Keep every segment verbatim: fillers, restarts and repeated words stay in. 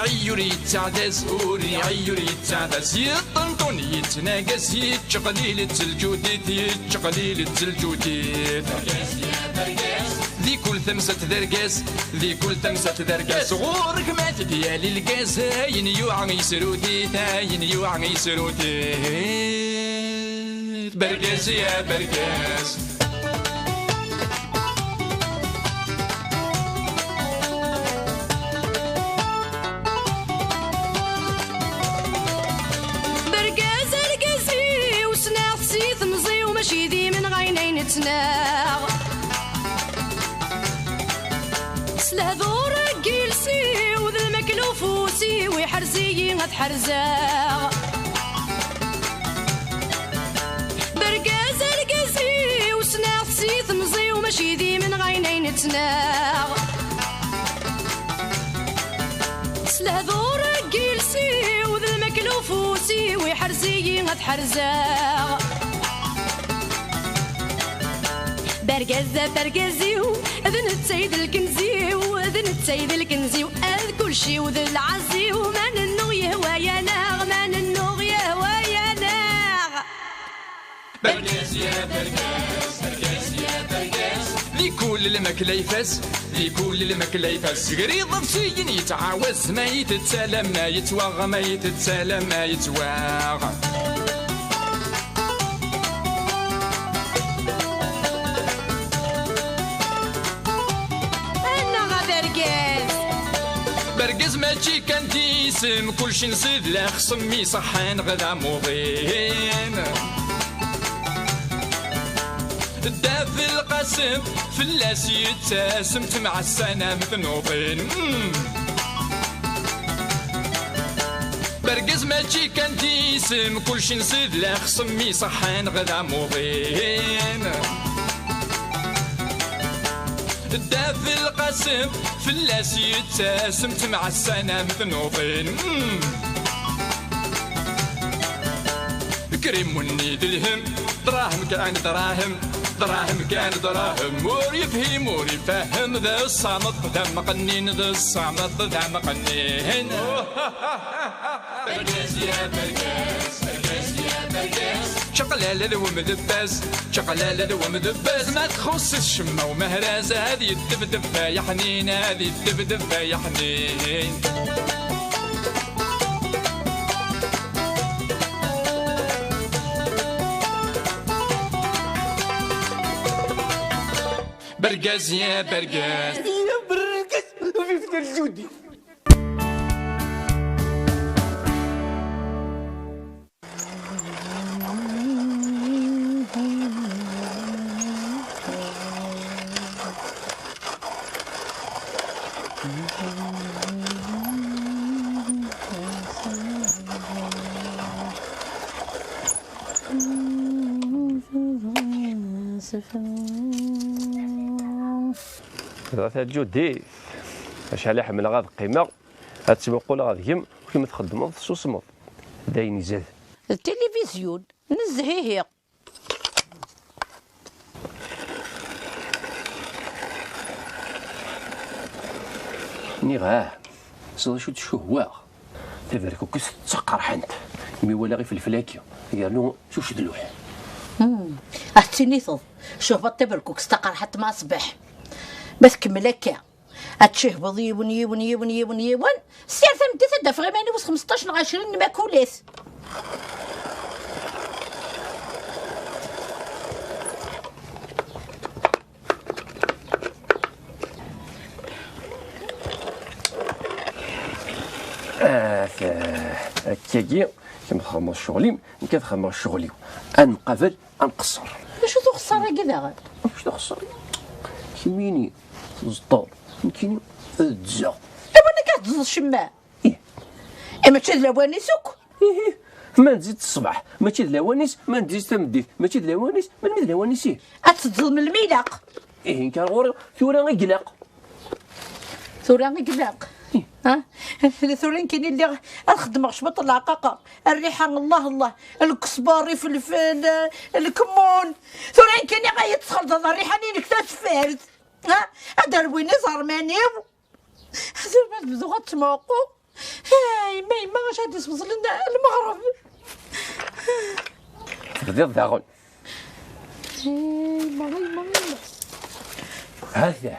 Ayyur yettaɛdaz, ur ayyur yettaɛdaz, yeṭṭenṭun yettnagas, yettqelil-itt lǧudit, yettqelil-itt lǧudit. Di kul tamsalt d argaz, di kul tamsalt d argaz, ɣur-k ma tegyal lgaz, ayen yuɛa yesrut-it, ayen yuɛa yesrut-it. Bergaz ya bergaz. Bergaz argaz-iw, ssneɣ-t si temẓi-w, mačči d imenɣi ayen ay nettnaɣ. S lehdur n yiles-iw d lmakla ufus-iw, iḥrez-iyi ad ḥerzeɣ. Bergaz argaz-iw, ssneɣ-t si temẓi-w, mačči d imenɣi ayen ay nettnaɣ. S lehdur n yiles-iw d lmakla ufus-iw, iḥrez-iyi ad ḥerzeɣ. Bergaz, bergaz-iw, d netta i d lkenz-iw, d netta i d lkenz-iw, ad kulci-w d lɛaz-iw, ma nennuɣ yehwa-yaneɣ, ma nennuɣ yehwa-yaneɣ. Bergaz ya bergaz, bergaz ya bergaz. Di kul lmakla ifaz, di kul lmakla ifaz. Grid ḍebsiyin yettɛawaz, ma yettett alamma yettwaɣ, ma yettett alamma yettwaɣ. Annaɣ a bergaz! Bergaz mačči kan d isem, kulci nṣid la xsem iṣeḥḥan ɣ d amuḍin. Dda Belqasem fell-as yettasem, temɛassanam tnuḍin. Mm. Bergaz mačči kan d isem, kulci nṣid la xsem iṣeḥḥan ɣ d amuḍin. Dda Belqasem fell-as yettasem, temɛassanam tnuḍin. Mm. Krimunni d lhem, dṛahem kan dṛahem, dṛahem kan dṛahem. Ur yefhim, ur ifehhem, d ṣṣamḍ d amqennin, d ṣṣamḍ d amqennin. Bergaz ya bergaz, bergaz ya bergaz. Čaqlala d wemdebbaz, čaqlala d wemdebbaz. Ma txuṣṣ ccemma umehraz, ad yeddebdeb ay aḥnin, ad yeddebdeb ay aḥnin. Bergaz ya bergaz. Ya bergaz, vive le Judi. Dɣa taǧudit, acḥal i ḥemmleɣ ad qqimeɣ, ad ttmuquleɣ deg-m, u kemm txeddmeḍ, tessusmeḍ. D ayen izaden. D tilivizyun, nezzeh ihi. Nniɣ-ah, s d acu tcuhwaɣ? Taberkukest d taqerḥant, imi walaɣ ifelfel-agi, yernu s ucedluḥ. Hmm. Ad tiniteḍ, cuhbaḍ taberkukest taqerḥant ma ṣbeḥ. Ma tkemmel akka, ad tcihbeḍ yiwen, yiwen, yiwen, yiwen, yiwen, s yir tameddit ad d-afeɣ iman-iw s xmesṭac neɣ ɛecrin n lmakulat. Ata, akkagi, kemm txedmeḍ ccɣel-im, nekk ad xedmeɣ ccɣel-iw. Ad nqabel, ad nqeṣṣer. D acu-t uxeṣṣar-agi daɣen? Acu d axeṣṣar? Kemmini tẓeṭṭeḍ, nekkini ddzeɣ. Lawan akka ur teẓẓeḍ cemma? Ih. Eh, mačči d lawan-is akk? Ihi, ma nzid ṣṣbeḥ, mačči d lawan-is, ma nzid tameddit, mačči d lawan-is, melmi d lawan-is, ih? Ad teẓẓeḍ melmi ilaq. Ihi, nekk ar ɣur-i tura i ilaq. Tura i ilaq? Ih. Ha? Tura nekkini lliɣ ad xeddmeɣ cwiṭ n leɛqaqer. Rriḥa, Allah, Allah. Lkesber, ifelfel, lkemmun. Tura nekkini ay txelḍeḍ rriḥa-nni-inek tazeffart. Ha? Ad rwin iẓerman-iw. Tura ad bduɣ ad ttmuqquɣ. Hey, ma yemma, acu ad d-isweẓlen lmeɣreb? Tebdiḍ daɣen. Hey, ma, ma, ma. Hata.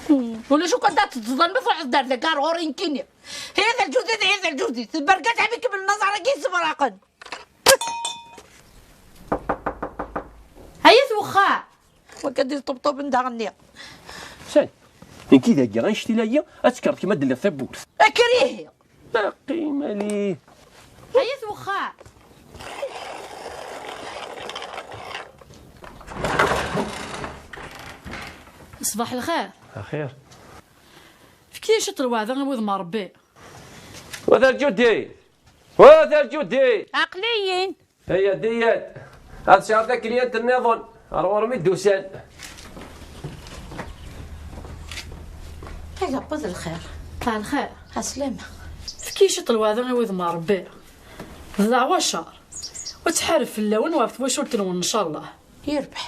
Hmm. Ulac akk anda tettẓalem, ma truḥeḍ ar dagi ar ɣur-i nekkini. Hi d lǧudit, hi d lǧudit. Berka tḥemmik belnaẓar-agi yessebraqen. Ay at wexxam! Wagi d iṭebṭuben daɣenni. Sani, nekki dagi, annect-ila-yi, ad tekkreḍ kemm ad d-telliḍ tawwurt. Akker ihi! Aqim ali. Ay at wexxam! Ṣbaḥ lxir. Axir. Efk-iyi ciṭ lweɛda i wudem n Ṛebbi. Wa d arǧu-d-in! Wa d arǧu-d-in! Aql-iyi-n. Ay, diyat. Ad sɛiɣ takliyant nniḍen. Ar ɣur-m i d-usan. Ay, abba d lxir. Ṭṭa lxir. Ɛeslama. Efk-iyi ciṭ lweɛda i wudem n Ṛebbi. D leɛwacer. Ur ttḥareb fell-awen u ɣef twacult-nwen, ncallah. Yerbeḥ.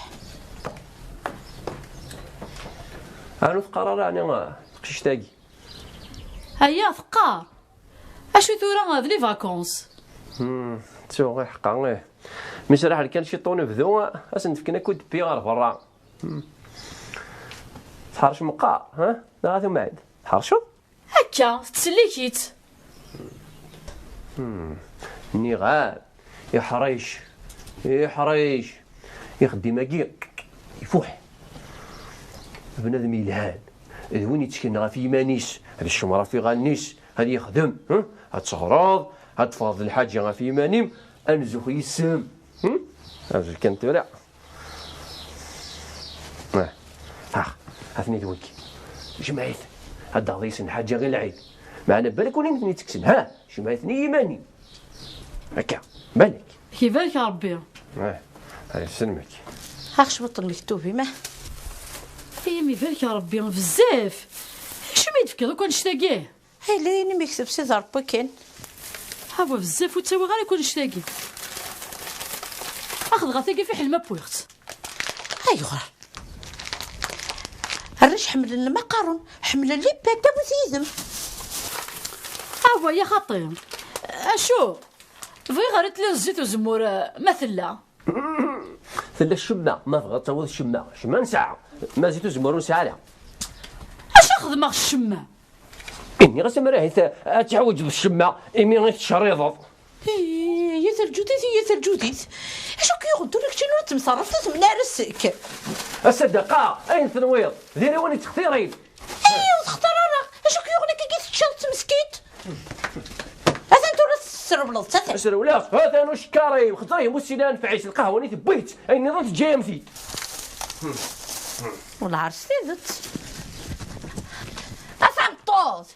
Ɛni ur teqqar ara, ɛni, teqcict-agi? Aya teqqar. Acu tura d les vacances? Hmm, ttuɣ iḥeqqa, ih. Mi sraḥen kan ciṭṭun bdu, ad sen-d-fken akk udpi ɣer berra. Hmm. Tḥercem meqqar, ha? Neɣ a tumɛid? Tḥerceḍ? Akka, tettsellik-itt. Hmm. Nniɣ-am, iḥric, iḥric. Ixeddim-agi, ifuḥ. Bnadem yelhan, d win yettken ɣef yiman-is, ad icemmer ɣef iɣallen-is, ad yexdem, hm? Ad teɣreḍ, ad teffɣeḍ d lḥaǧa ɣef yiman-im, ad nzux yis-m. Hm? Azul kan tura. Ah, ah, atni d wigi. Jmeɛ-it. Ad d-taɣeḍ yis-sen lḥaǧa i lɛid. Meɛna balak ula nitni ttekksen. Ha, jmeɛ-iten i yiman-im. Akka, balak. Ibarek Ṛebbi. Ah, ah, yesselmek. Ax cwiṭ n lektub-im, ah. Ay, am ibarek Ṛebbi, bezzaf. Acu mi d-tefkiḍ akk annect-agi? Ay, la, ayen i m-yekteb Sidi Ṛebbi kan. Hawa, bezzaf ur ttawiɣ ara akk annect-agi. Ax dɣa tagi fiḥel ma wwiɣ-tt. Ayɣer? Arrac ḥemmlen lmaqarun, ḥemmlen les pâtes, awit yid-m. Hawa, ya xaṭi. Acu? Bɣiɣ ara tella zzit uzemmur, eh, ma tella. Tella ccemma, ma tebɣiḍ tawiḍ ccemma. Ccemma nesɛa, ma zzit uzemmur ur nesɛi ara. Acu xedmeɣ ccemma? Nniɣ-as amar ahit ad teḥwiǧeḍ ccemma imi i tettcerriḍeḍ. Hi, ya tarǧudit, ya tarǧudit. Acu k-yuɣen tura keččini ur temserrafeḍ, ur temmneɛ ara seg? A Sadaqa, ayen tenwiḍ, diri win yettextirin. Ay, ur textar ara. Acu k-yuɣen akka i teččiḍ d tmeskint? Atan tura tesrewleḍ, atan. Srewleɣ, atan ucekkaṛ-im, xeẓẓer-im, ur tessin ara nfeɛ-is, lqahwa-nni tewwi-tt, ayen nniḍen teǧǧa-yam-t-id. Wellah ar s tidet. A tameṭṭut!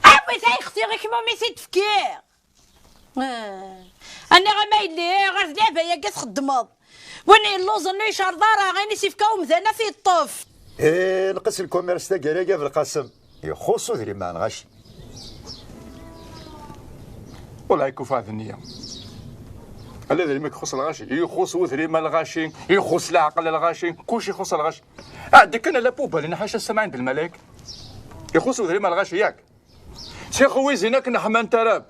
Awi tayexti i kmum i t-id-fkiɣ. Ah. Aniɣ ama yelli ɣer d leɛba-yagi txeddmeḍ. Win yelluẓen ur yecreḍ ara, ayen i s-yefka umdan ad t-yeṭṭef. Eh, lqis lkumirs taggara-agi a Belqasem. Ixuṣ udrim n lɣaci. Wellah ikufeɛ d nniya. Ala d lmek ixuṣ lɣaci, ixuṣ udrim n lɣaci, ixuṣ leɛqel lɣaci, kulci ixuṣ lɣaci. Ɛeddi kan a la poubelle, ḥaca ssama ɛend lmalayek. Ixuṣ udrim n lɣaci, yak? Tixwizin akken ḥmant arab.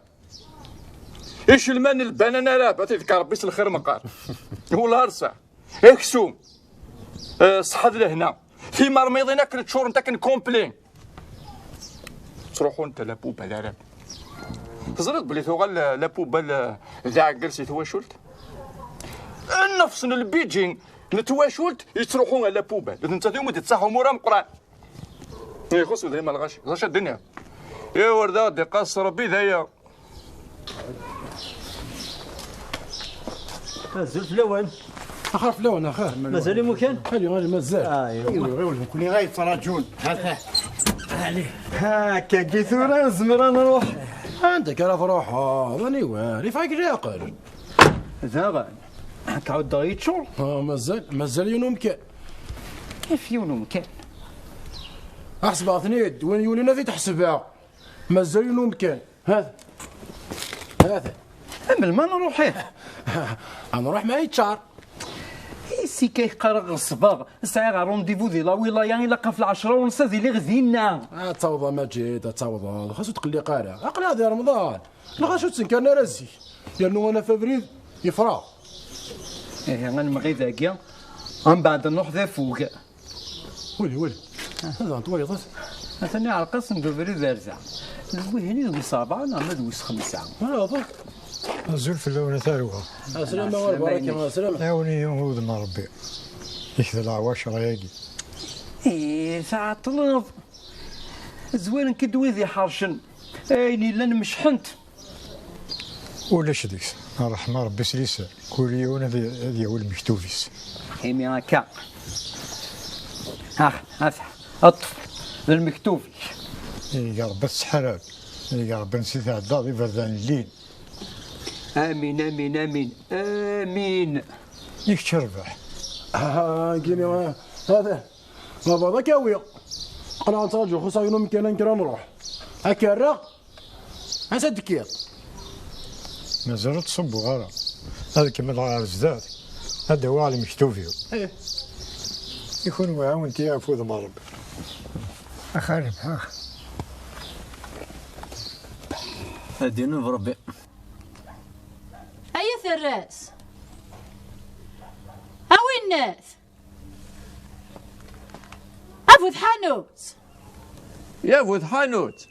Icelman n lbanan arab, ad t-id-kker Rebbi s lxir meqqar. Wala rsa. Aksum. Eh, ṣṣeḥḥa d lehna. Timermiḍin akken ččurent akken complet. Ttruḥunt la poubelle arab. Teẓriḍ belli tuɣal la, la poubelle, eh, d aɛeggal si twacult? Nnefs n lbidji n twacult yettruḥu ɣer la poubelle. D nettat i wumi d-yettaḥ umur ameqqran. Ixuṣ udrim n lɣaci. D acu ad d-iniɣ? Ihi ur d aɣ-d-iqas Rebbi d aya. Azul fell-awen. Axir fell-awen, axir. Mazal imukan? Ali, ali, mazal. Ah, iwa. Iwa, iwa, nekkni ay yettraǧun. Ata. Ali. Hakkagi tura nezmer ad nruḥ. Anda akka ara truḥeḍ? Aniwer? Yeffeɣ-ik leɛqel. Daɣen, ad k-ɛuddeɣ yeččur. Ah, mazal, mazal yiwen umkan. Kif yiwen umkan? Ḥesbeɣ-ten-id, win yulin ad t-id-ḥesbeɣ. Mazal yiwen umkan. Hada. Hada. Melmi ad nruḥ, ih? Ad nruḥ ma yeččar. Is Tikka i qqareɣ ɣeṣbeɣ, sɛiɣ ṛundivu di la wilaya, ilaq ɣef lɛecṛa u nṣ ad iliɣ dinna. Ad tawḍeḍ a Maǧid, ad tawḍeḍ, xas ur tqelliq ara. Aql-aɣ di Remḍan, lɣaci ur ttenkaren ara zik. Yernu anaf abrid yefreɣ. Ihi, ad nemɣi dagi, mbeɛd nruḥ d afug. Wali, wali. Ad ɣent wayeḍ. Atan iɛreq-asen d ubrid ar da. D wihin i d wis ṛebɛa neɣ ma d wis xemsa? Wala, ḍuh. Azul fell-awen a tarwa. Ɛeslama, ɛeslama, lbaraka, ɛeslama. Ɛiwen-iyi udem n Ṛebbi. Ikd leɛwacra-agi. Ih, tɛeṭṭleḍ. Zwaren-k-id wid iḥercen. Ayen yellan mecḥent. Ulac deg-s. Ṛṛeḥma Ṛebbi s liser. Kul yiwen ad, ad yawi lmektub-is. Imi akka. Ax, ax, ṭṭef. D lmektub-ik. Iga Ṛebbi ad tseḥrab. Iga Ṛebbi ad nesitɛeddaḍ iberdan llin. Amin, amin, amin, amin. I kečč a Rrbeḥ? Ah, gini, ah, hada. Baba, ad k-awiɣ. Aql-aɣ nettraǧu, xuṣṣeɣ yiwen umkan, ad nekker ad nruḥ. Ad k-rreɣ. Ansa d-tekkiḍ? Mazal ur ttṣubbuɣ ara. Ad kemmleɣ ɣer zdat. Ad d-awiɣ lmektub-iw. Ih. I kunwi, ɛawnet-iyi ɣef wudem n Ṛebbi. Ax a Ṛebḥa. Ad d-inub Ṛebbi. Ay aterras! A winnat! A bu tḥanut! Ya bu tḥanut!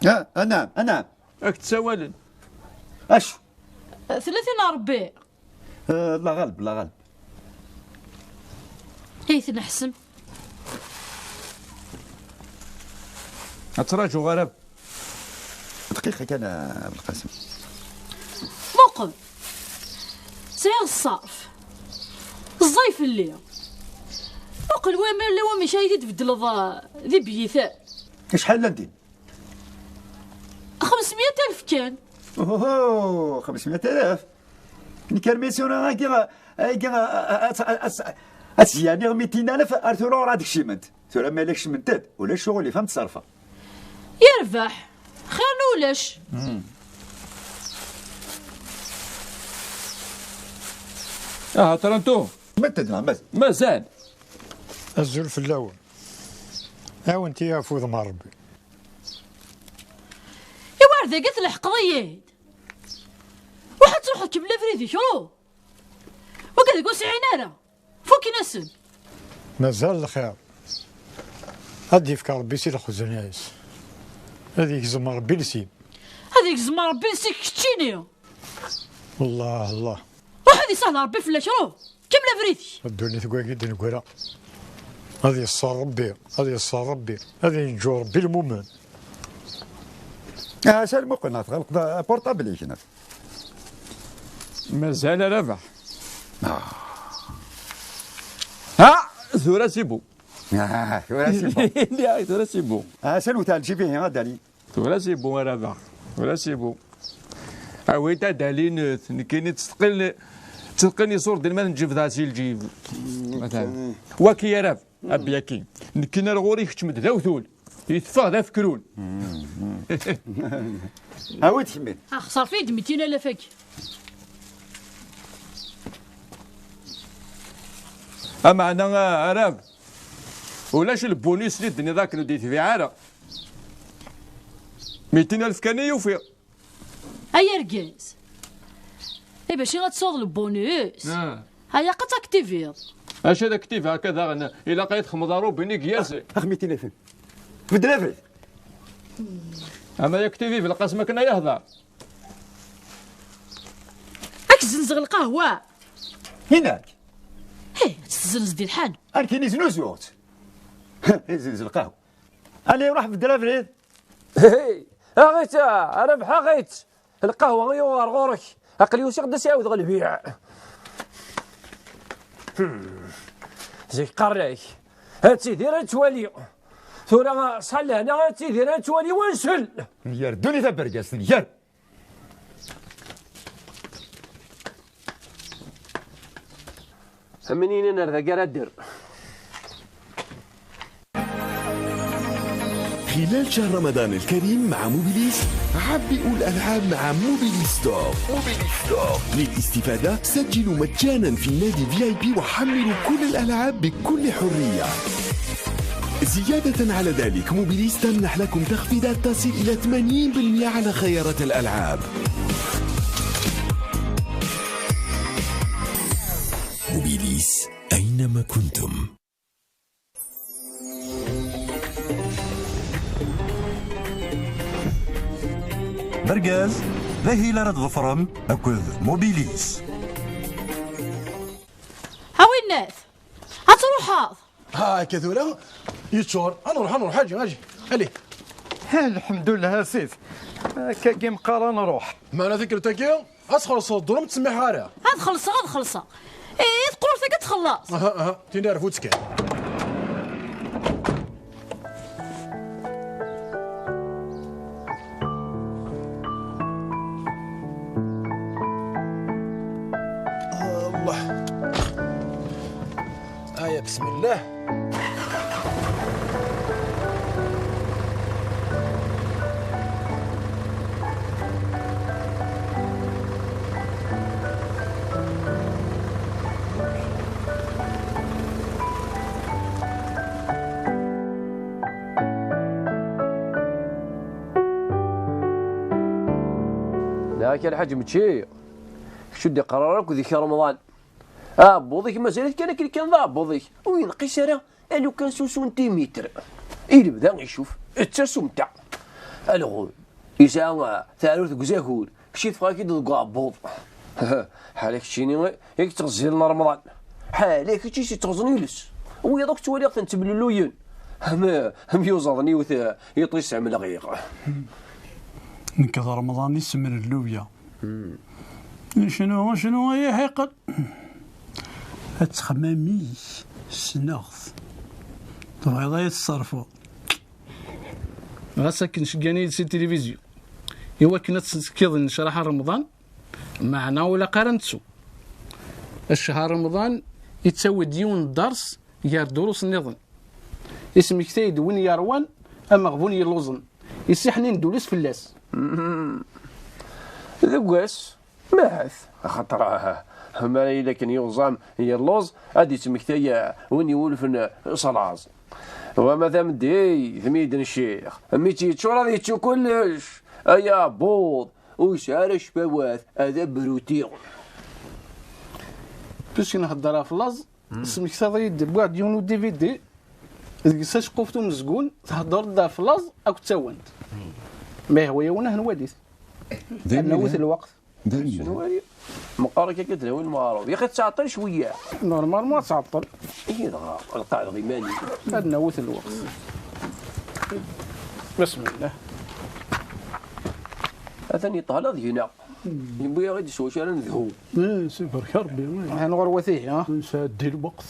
Ah, anɛam, anɛam. Ad k-ssawalen. Acu? Tella tin a Ṛebbi. Eh, la ɣaleb, la ɣaleb. Ay tneḥsem. Ad traǧuɣ ara. Dqiqa kan, a Belqasem. Muqel. Sɛiɣ ṣṣerf. Ẓẓay fell-i. Muqel wamir la wamek ay t-id-tbeddleḍ, eh, di biyita. Acḥal llan din? Xemsmya alef kan. Ohoho, xemsmya alaf. Nekk armi tura agi, agi, a, a, a, a, a, ad s-yerniɣ mitin alaf ar tura ur ad kciment. Tura ma yella kecment-d, ulac ccɣel, ifhem-t ṣṣerfa. Yerbeḥ, xir n ulac. Hmm. Aha, Taranto. Mad-, mad-, mazal. Azul fell-awen. Ɛawnet-iyi ɣef wudem n Ṛebbi. Iwar dagi tleḥqeḍ-iyi-d. Ruḥ ad truḥeḍ kemmel abrid-ik, ruh. Wagi deg ur sɛin ara. Fukken-asen. Mazal lxir. Ad d-yefk Ṛebbi si lxezna-is. Ad yegzem Ṛebbi lsin. Ad yegzem Ṛebbi lsin keččini. Allah, Allah. Ruḥ ad isahel Ṛebbi fell-ak, ruḥ. Kemmel abrid-ik. Ddunit deg wagi d-neggra. Ad yeṣṣer Ṛebbi, ad yeṣṣer Ṛebbi, ad yenǧu Ṛebbi lmumen. Ah, sal muqel, neɣ tɣelqeḍ aportabl-ik, neɣ? Mazal a Rabaḥ. Ah. Ha, tura c'est bon. Ah, tura c'est bon. Tura c'est bon. Ah, sal wet ɛelǧib ihi, a Dali. Tura c'est bon a Rabaḥ. Tura c'est bon. Awi-d ad alinet, nekkini ttseqqin, ttseqqin iṣurdiyen ma nǧebed-as i lǧib. Matalan. Waki a Rabaḥ, a Byaki. Nekkini ar ɣur-i keččem-d d awtul. Yeffeɣ d afekrun. Awi-d kemmini. Ah, xṣerf-iyi-d mitin alaf-agi. Ameɛna, a, a Rabaḥ, ulac lbunus li d-tenniḍ akken ur d-yetbiɛ ara. Mitin alef kan i yufiɣ. Ay argaz! I bac i ad tesɛuḍ lbunus? Ah. Ay, ilaq ad taktiviḍ. Acu ad aktiviɣ akka daɣen? Ilaq ad txedmeḍ arubini deg yaz. Ax, mitin alef. Beddel abrid. Ama yaktivi Belqasem akken ay yehder. Ad k-zzenzeɣ lqahwa. Inak. Hey, ad tt-tezzenz di lḥan. Akken i znuzuɣ-tt. Izenz lqahwa. Allez, ruḥ beddel abrid. Hey, aɣ-itt, a Rabaḥ, aɣ-itt. Lqahwa i uɣeɣ ɣur-k. Aql-i usiɣ-d ad s-ɛiwdeɣ lbiɛ. Hmm. Zik qqaren-ak, ad tidir ad twali. Tura, ṣṣeḥ lehna, ad tidir ad twali wansel. Nger ddunit a bergaz, nger. Am win yennan ar dagi ara dder. خلال شهر رمضان الكريم مع موبيليس، عبئوا الألعاب مع موبيليس ستور. موبيليس ستور. للاستفادة سجلوا مجانا في النادي في آي بي وحملوا كل الألعاب بكل حرية. زيادة على ذلك، موبيليس تمنح لكم تخفيضات تصل إلى ثمانين بالمئة على خيارات الألعاب. موبيليس، أينما كنتم. D argaz, d ahil ara tḍefrem akked Mobilis. A winnat, ad truḥeḍ. Ha akka tura yeččur. Ad nruḥ, ad nruḥ, aǧi, aǧi. Ali. Lḥemdullah a sidi. Akkagi meqqar ad nruḥ. Meɛna tikkelt-agi ad txellṣeḍ ddṛum ur ttsemmiḥeɣ ara. Ad xellṣeɣ, ad xellṣeɣ. Ih, taqurrt-agi ad txelleṣ. Aha, aha, tini rfut kan. Allah. Aya, bismillah. Neɣ akka lḥaǧ mačči. Kečč ur d-iqqar ara akk deg Remḍan. Aɛebbuḍ-ik mazal-it kan akken kan d aɛebbuḍ-ik. Ur yenqis ara alukan s usuntimitr. I lebda icuf, d tasumta. Alɣun, yesɛa taɛrurt deg uzagur, kečč teffeɣ-ak-id deg uɛebbuḍ. Ḥala keččini i yettɣezzilen Remḍan. Ḥala kečč i s-yettɣeẓen iles. Wiyaḍ akk ttwaliɣ-ten ttemlelluyen. Am, am yuẓaḍen yiwet yiṭ yesɛemleɣ iɣ. Nekk d Remḍan i semlelluyeɣ. Acnu, acnu ay iḥiqel? Ad txemmam-ik ssneɣ-t. Tebɣiḍ ay tṣerfeḍ. Ɣas akken ceggan-iyi-d si tilivizyu i wakken ad tekkiḍ nnecraḥa n Remḍan, meɛna ur ilaq ara nettu. Ccher Remḍan yettawi-d yiwen n dders gar durus nniḍen. Ismektay-d win yerwan ameɣbun yelluẓen, isiḥnin-d ul-is fell-as. Deg wass, ma ahat, axaṭer ah, mi ara yili akken yuẓam yelluẓ, ad d-ittmektay ah, win iwulfen ah, s laẓ. Wama tameddit, mi d-ncix, mi tt-yeččur ad yettu kullec, ay aɛebbuḍ, ur yesɛi ara ccfawat, ad abruti. Puisque nhedder ɣef laẓ, Tesmektaḍ-iyi-d, wwiɣ-d yiwen u D V D deg-s aceqquf n umezgun, theddreḍ-d ɣef laẓ akked tawant. Ma yehwa-yawen, ad nwali-t. Ad nawi-t lweqt. Meqqar akka akka d-nawi lmeɛruf. Yaxi tettɛeṭṭil cwiya. Normalement ad tɛeṭṭel. Ihi dɣa, lqaɛdeɣ iman-iw. Ad nawi-t lweqt. Bismillah. Atan yeṭṭehla deg-neɣ. Yewwi-aɣ-id s wacu ara nedhu. Eh, s ibarek Rebbi. Ad nɣer wat ihi, ha? Nesɛeddi lweqt.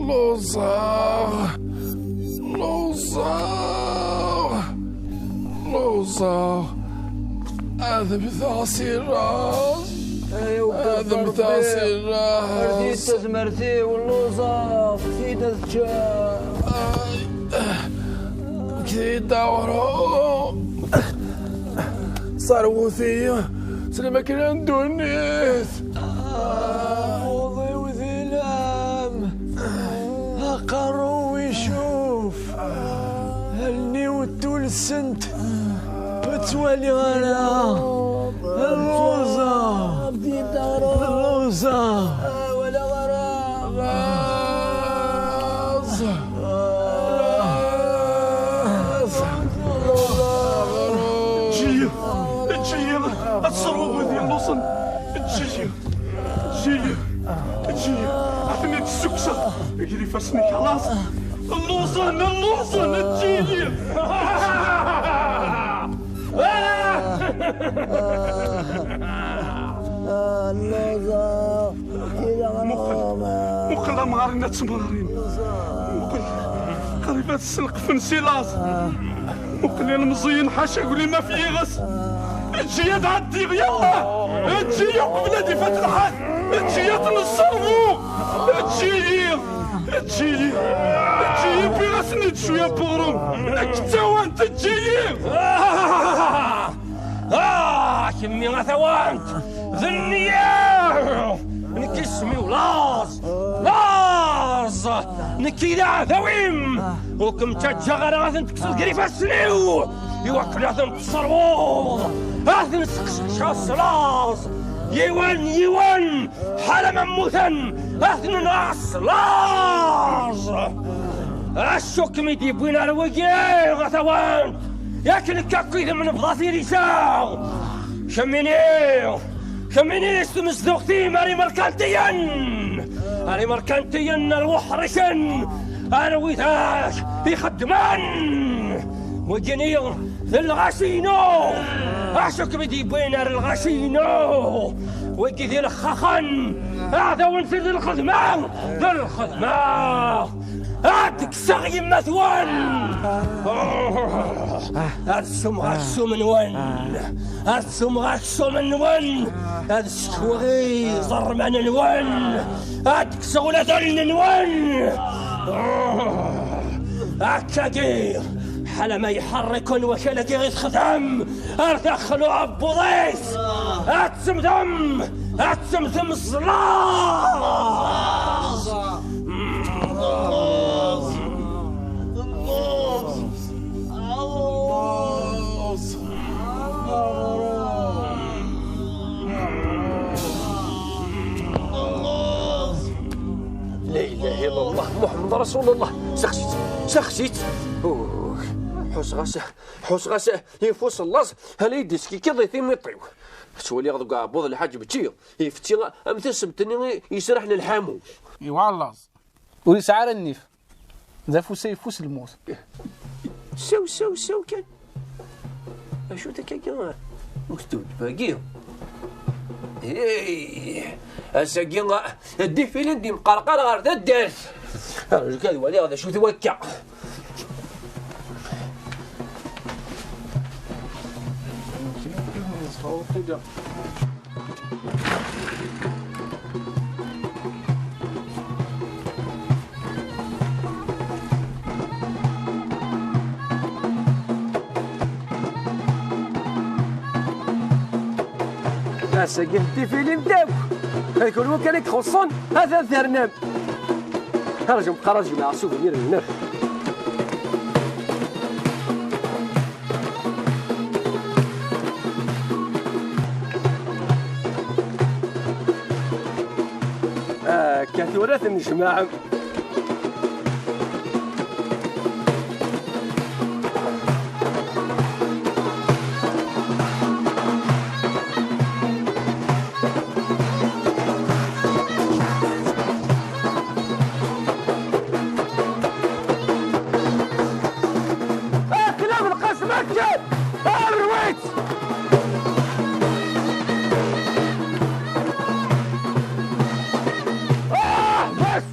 Luẓeɣ. Luẓeɣ. Luẓeɣ. Ad mmteɣ si laẓ. Ay awet ad mmteɣ si laẓ. Rdi-d tazmert-iw, lluẓeɣ, fket-iyi-d ad ččeɣ. Fket-iyi-d aɣrum. Serwet-iyi s lmakla n ddunit. Aɛebbuḍ-iw d ilam, aqerru-w icuf. Allen-iw ttulsent, ur ttwaliɣ ara. Lluẓeɣ. Lluẓeɣ. Eǧǧ-iyi. Eǧǧ-iyi. Ad sruɣ wid yelluẓen. Eǧǧ-iyi. Eǧǧ-iyi, eǧǧ-iyi, ad ten-id-ssukkseɣ gar ifassen-ik a laẓ. Lluẓen, lluẓen, eǧǧ-iyi! Lluẓeɣ, kkreɣ ɣer ɣur-m. Muqel amɣar-inna d temɣarin. Muqel, qrib ad sselqfen si laẓ. Muqel ilemẓiyen ḥaca guli ma f yiɣes. Eǧǧ-iyi ad ɛeddiɣ, yallah! Eǧǧ-iyi uqbel ad ifat lḥal! Eǧǧ-iyi ad ten-sserbu! Eǧǧ-iyi! Eǧǧ-iyi! Eǧǧ-iyi, wwiɣ-asen-id cwiya n uɣrum! Nekk d tawant, eǧǧ-iyi! Ah! Ah! Kemmi a tawant! D nniya! Nekk isem-iw Laẓ! Laẓ! Nekk i d aɛdaw-im! Ur kem-ttaǧǧaɣ ara ad ten-tekkseḍ gar ifassen-iw! Iwakken ad ten-tesserwuḍ! Ad ten-sseqseqceɣ s laẓ! Yiwen, yiwen! Ḥala ma mmuten, ad ten-nɣeɣ s laẓ! Acu kem-id-yewwin ar wigi, a tawant? Yak nekk akk idem nebḍa tirisa! Kemmini, kemmini s tmezduɣt-im ar imerkantiyen! Ar imerkantiyen, ar wuḥricen, ar widak ixeddmen! Wigini d lɣaci-inu! Acu kem-id-yewwin ar lɣaci-inu? Wigi d ilexxaxen! Aɛdaw-nsen d lxedma! D lxedma! Ad kkseɣ yemma-twen! Ad sumɣeɣ aksum-nwen! Ad sumɣeɣ aksum-nwen! Ad sekweɣ iẓerman-nwen! Ad kkseɣ ula d allen-nwen! Akkagi, ḥala ma iḥerr-iken wakal-agi i txedɛem ar daxel uɛebbuḍ-is, ad temmtem, ad temmtem s laẓ! La ilaha illallah, Muḥemmed Rasulullah. Saxsit, saxsit. Uh, ḥusɣ-as, ḥusɣ-as yif usellaẓ, hala i d-iskikiḍ i timiṭ-iw. Ttwaliɣ deg uɛebbuḍ lḥaǧ bečči, ifetti am tasemt-nni i yesraḥen lḥamu. Iwa laẓ. Ur yesɛi ara nnif. D afus ayeffus lmut. Sew, sew, sew kan. Acu-t akkagi uktub-agi? Hey! Ass-agi, ddifili n d-imqerqar ɣer taddart. Rju kan ad waliɣ d acu-t wakka. Ass-agi tifilin-d akk. Kunwi kan i ixuṣṣen, atan ternem. Rjum qqar ad jemɛeɣ souvenir-nnek. Akka tura tennejmaɛem. Aql-am lqasem akken! Arwit! Ah, bas!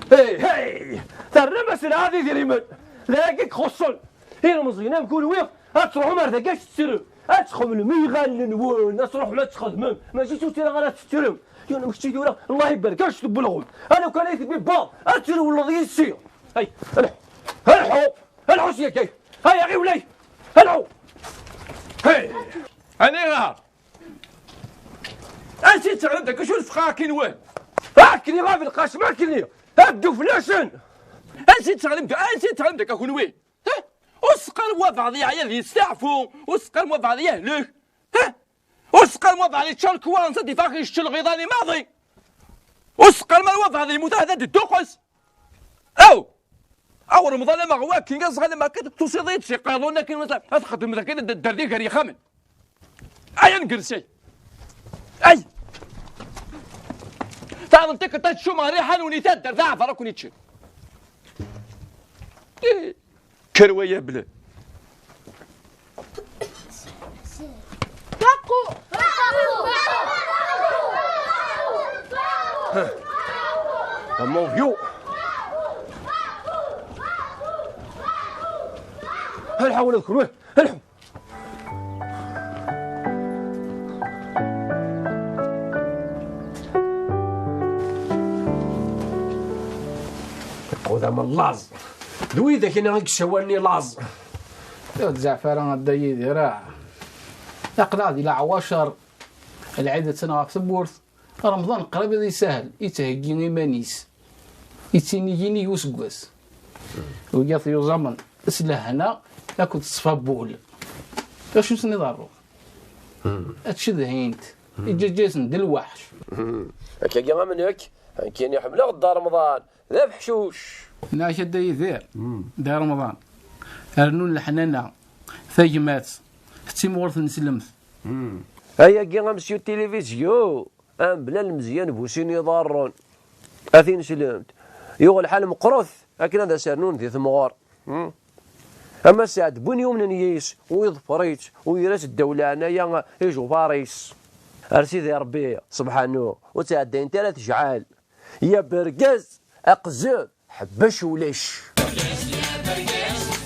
Hey, hey! Terram-asen ɛad idrimen! D ayagi i ixuṣṣen! Ilmeẓyen am kunwi, ad truḥem ar dagi ad tettrem, ad txemlem i yiɣallen-nwen, ad truḥem ad txedmem, mačči d tuttra ara tettrem. Yiwen kečči tura, Allah ibarek, ad tewwelɣem. Ala kan ay tebbi baḍ, ad trewleḍ yis-i. Ay, alḥu, alḥu, alḥu s yakay. Ay, aɣiwlay, alḥu. Hey, aniɣer? Ansi d-teɣlem deg acu lfeqqa akin-wen? Akken iɣab lqasem akken-nni, ad ddu fell-asen. Ansi d-teɣlem, ansi d-teɣlem deg akunwi? Ha? Ur s-qqarem wa beɛḍ yeɛya ad yesteɛfu, ur s-qqarem wa beɛḍ yehlek. Ha? Ur s-qqarem wa beɛḍ yečča lekwaɣen-s ad d-iffeɣ yečč lɣiḍan i maḍi. Ur s-qqarem ara wa beɛḍ yemmut ahat ad d-idduqqes. Aw! Aw Remḍan ama ɣwakin, aẓɣal ama akka, tusiḍ-iyi-d s iqerḍunen akken ad txeddmeḍ akken ad d-, dderdi gar yixxamen. Ay angersi! Ay! Taɣen tikkelt ad tcum ɣer riḥan uni taddart aɛbar ad ken-iččen. Ih, kker waya bla. Taqu! Amawyu! Alḥu ula d kunwi! Alḥu! Dama laẓ. D widak-nni i yessawalen i laẓ. Ur tzeɛf ara a Dda Yidir, ah. Aql-aɣ di leɛwacer, lɛid attan ɣef tewwurt, Remḍan qrib ad isahel, yettheggi iman-is, yettini yinig useggas. Wiyaḍ yuẓamen s lehna akked ṣṣfa n wul. Acu sen-iḍerru? Ad cedhint, iǧǧaǧǧasen d lweḥc. Akkagi am nekk, nekkini ḥemmleɣ Dda Remḍan, d afeḥcuc. Neɣ akka Dda Yidir, Dda Remḍan, rnun leḥnana, tagmat, d timɣurt n slemt. Ayagi a Mesyu Tilivizyu, mebla Lmezyan bu sin iḍarren. A tineslemt, yuɣ lḥal meqqret akken ad as-rnun di temɣer. Hmm? Ama sɛed n win yumnen yis, u yeḍfer-itt, u yerra-tt ddaw leɛnaya ijufaṛ-is. Ar Sidi Ṛebbi, subḥanu, ur ttɛeddayent ara tejɛal. Ya bergaz, aqzeb, ḥbec ulac.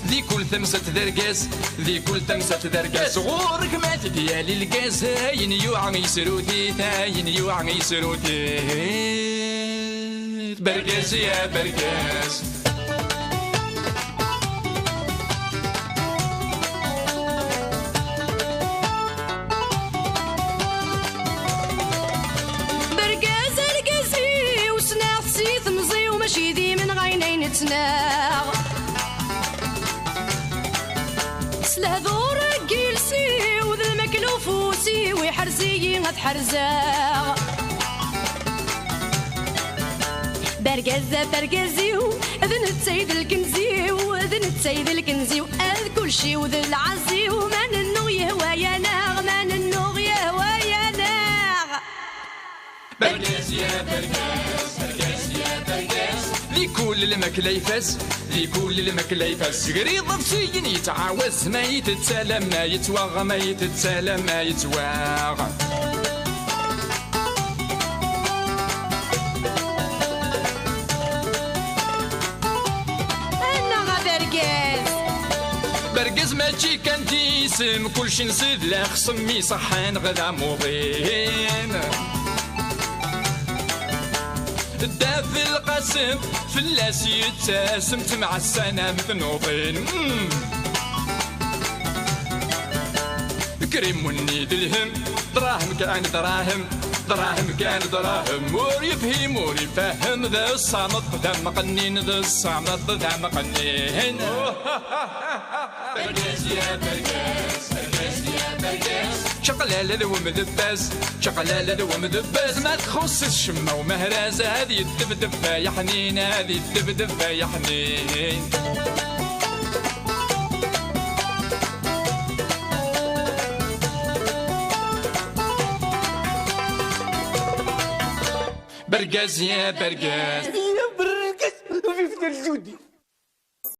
Di kul tamsalt d argaz, di kul tamsalt d argaz. Ɣur-k ma t-id-yali lgaz, ayen yuɛen yesrut-it, ayen yuɛen yesrut-it. Bergaz ya bergaz. Bergaz argaz-iw, ssneɣ-t si temẓi-w, mačči d imenɣayen ay nettnaɣ. S lehdur n yiles-iw, d lmakla ufus-iw, iḥrez-iyi ad ḥerzeɣ. Bergaz, bergaz-iw, d netta i d lkenz-iw, d netta i d lkenz-iw, ad kulci-w d lɛaz-iw, ma nennuɣ yehwa-yaneɣ, ma nennuɣ yehwa-yaneɣ. Bergaz ya bergaz, bergaz ya bergaz. Di kul lmakla ifaz, di kul lmakla ifaz. Sger iḍebsiyen yettɛawaz, ma yettett alamma yettwaɣ, ma yettett alamma yettwaɣ. Annaɣ a bergaz! Bergaz mačči kan d isem, kulci nṣid lexṣem iṣeḥḥan ɣer d amuḍin. Dda Belqasem fell-as yettasem, temɛassanam tnuḍin. Mm. Krim wenni d lhem, dṛahem kan dṛahem, dṛahem kan dṛahem. Ur yefhim, ur ifehhem, d ṣṣameṭ d ameqqnin, d ṣṣameṭ d ameqqnin. Bergaz ya bergaz, bergaz ya bergaz. Čaqlala d wemdebbaz, čaqlala d wemdebbaz. Ma txuṣṣ-it ccemma umehraz, ad yeddebdeb ay aḥnin, ad yeddebdeb ay aḥnin. Bergaz ya bergaz. Ya bergaz, vive Dda Lǧudi.